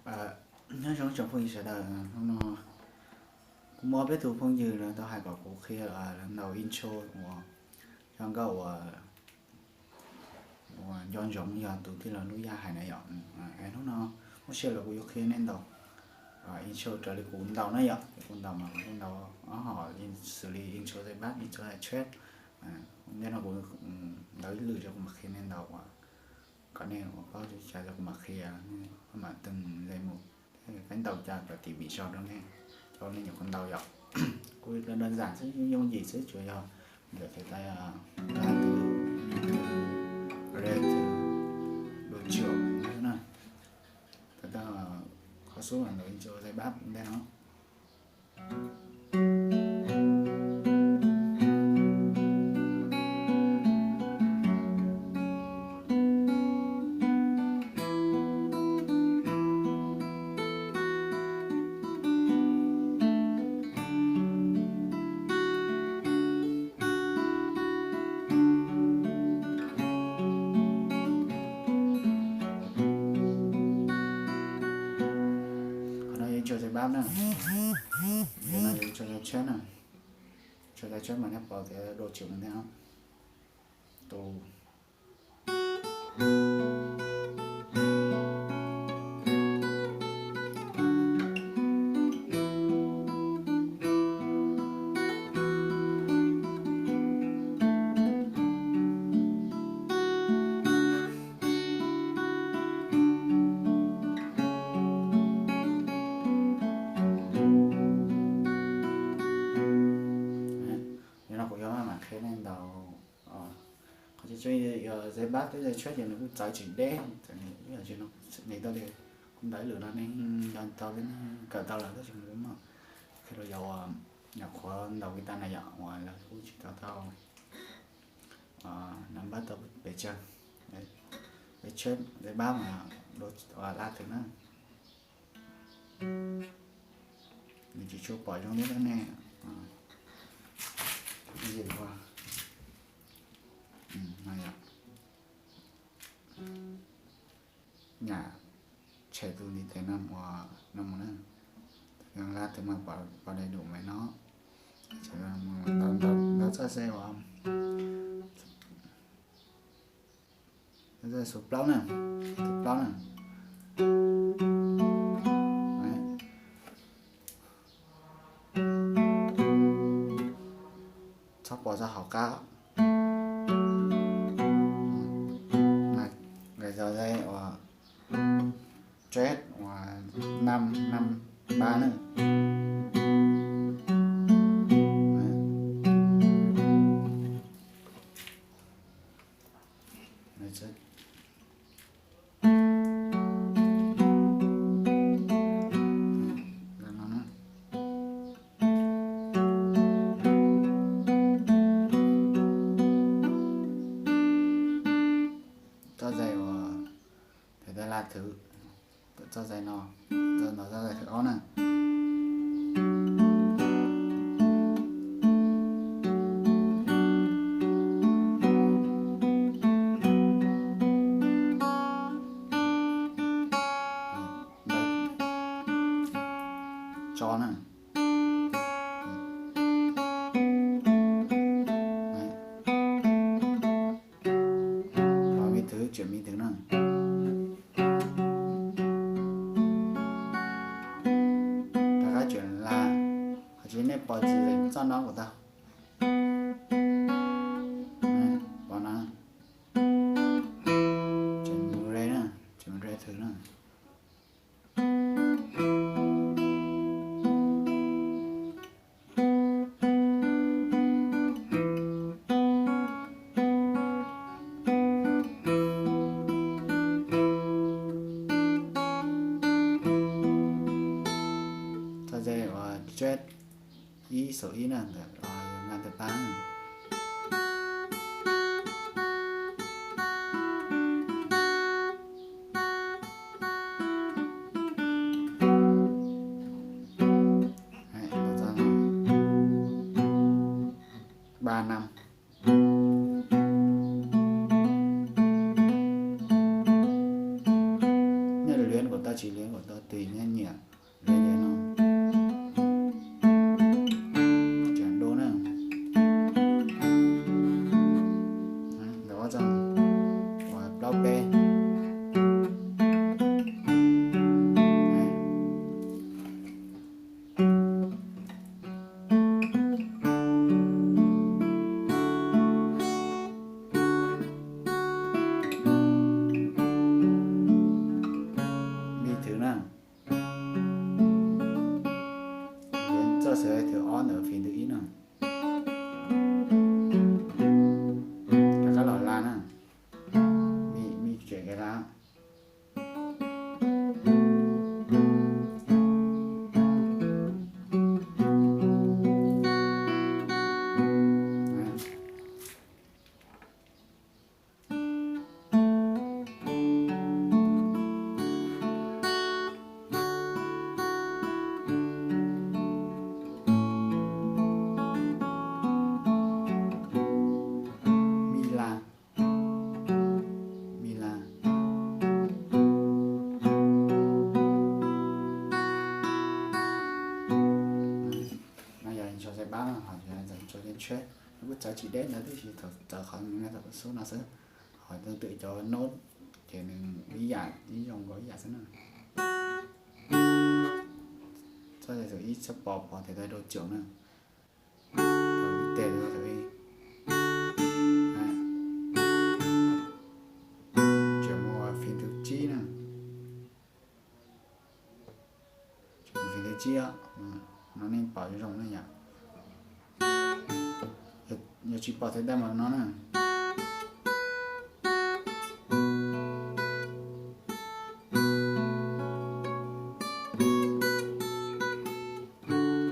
Nyob zoo tsoom phooj ywg sawv daws, hnub no kuv muaj peb tug phooj ywg lawv tau hais kom kuv qhia lawv ntaus intro uas cov nkauj uas uas nco ntsoov yog tus tij laug Lub Yaj hais na yom. Es hnub no muaj siab los kuv yuav qhia nej ntaus intro raws li kuv ntaus na yom. Kuv ntaus mas kuv ntaus ob hom, xws li intro ze bass, intro ze track. Ntej no kuv ntaus ib lwm rau kuv mam qhia nej ntaus uas kom nej ua paub xyov kuv mam qhia, nej mam teeg ze mus, peb ntaus cas kom tim vim zog rau nej, cov nej nyuam qhuav ntaus yom. Kuv đơn giản xwb, yooj yim xwb, tsuas yog ntawm tes taw la thứ, re thứ, do trưởng na. Tes taw qhov xub ntawm intro ze bass ntej no. Qhov no yog intro ze bass na. Qhov no yog intro ze track na. Intro ze track mas nej pom tias do trưởng ntej no. Tus Yog no kuv yuav maj mam qhia nej ntaus. Qhov tseem ceeb yog ze bass thiab ze track ces nws kuj txawv tsis deb, ib yam li no, nws tau tias kuv ntaus ib lwm no nej nco tau thiab, nej kawm tau lawm tab sis kuv muaj qhia rau yog uas nyuam qhuav ntaus guitar na yom, uas lawv kuj tsis tau tau nab npab tau pes tsawg. Ze track ze bass mas la thứ na. Nws tsis tshua pom zoo thiab ne. Nyam tshem tus ntiv tes no mus, no mus na. La thứ mas pom đầy đủ mais no. Ntawd txoj xe uas số plaub na, số plaub na. Txhob pom txoj hauv qab. Nkawd yog ze uas track uas năm năm ba na. Txoj ze uas tes taw la thứ, txoj ze no, txoj no txoj ze thứ ob na. Tso na. Pom mi thứ, chuyển mi thứ na. Rov qab chuyển la, qhov tsis nej pom tsis txoj no kuv tau. Pom no, chuyển mus re na, chuyển mus re thứ na. Txoj ze uas track ib số ib na, ntawm ngan tes pab na. Ba năm. Liab kom tau tsis liab kom tau tùy nyiam, liab ces no. Tseem du na. Ntawm ob txog uas plaub peb. Mi thwv na. Txoj xav thwv ob ntawm phim thwv ib no. Rov qab los la na. Mi, mi tseem ke la. Mi la, mi la. No yog ntshai xais pab no, ho ntshai tsheb, nws kuj txawv tsis deb ntawd tiam sis txawv qhov nws nyob rau xub no xwb. Ho leej twg cov nod ces nws ib yam ib zoo nkaus ib yam xwb na. Txoj ib txoj pos pos tes taw rau caum na. Tes taw ib. Tseem mus phim thwv tsib na. Tseem mus phim thwv tsib, no nej pom zoo zoo na yom. Yog tsis pom tes taw mas no na.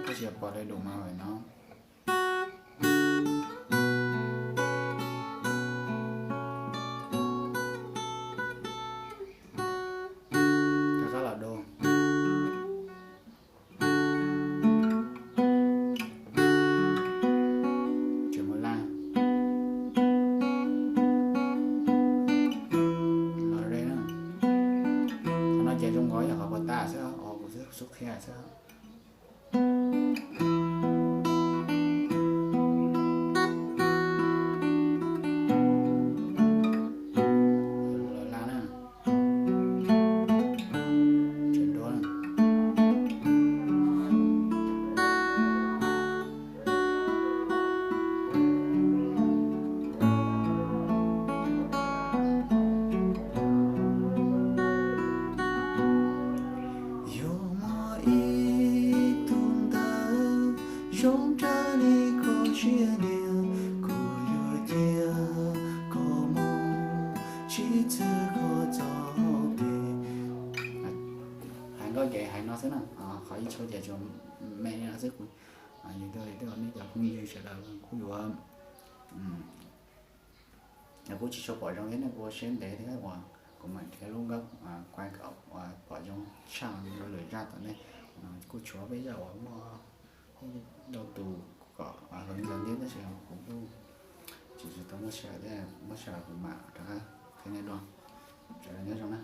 Tab sis yog pom li dum mas no. Rov qab los do. Tseem mus la. Los re na. Qhov no ces zoo nkaus yog qhov puas tas xwb os, kuv xub qhia xwb. Los la na. Tseem dua na. Yog muaj ib tug ntawd zoo nraug li koj siab nyiam, kuv yuav cia koj mus tsis txog koj txoj kev. Hais nkauj ces hais no xwb na, qhov ib tshua ces tsuas me li no xwb. Kuv, yus twb, nej cov phooj ywg sawv daws kuj yuav, kuj tsis tshua pom zoo thiab, nej kuj ua siab ntev thiab uas kuv mam nrhiav lub nkauj kom pom zoo tshaj lwm zaj tom ntej. Kuj tshuav peb zaj uas muaj ntau tus kom hloov ntawv thiab tab sis kuv kuj tsis tau muaj sij hawm thiab, muaj sij hawm kuv mam rov qab qhia nej dua. Sawv daws nyob zoo na.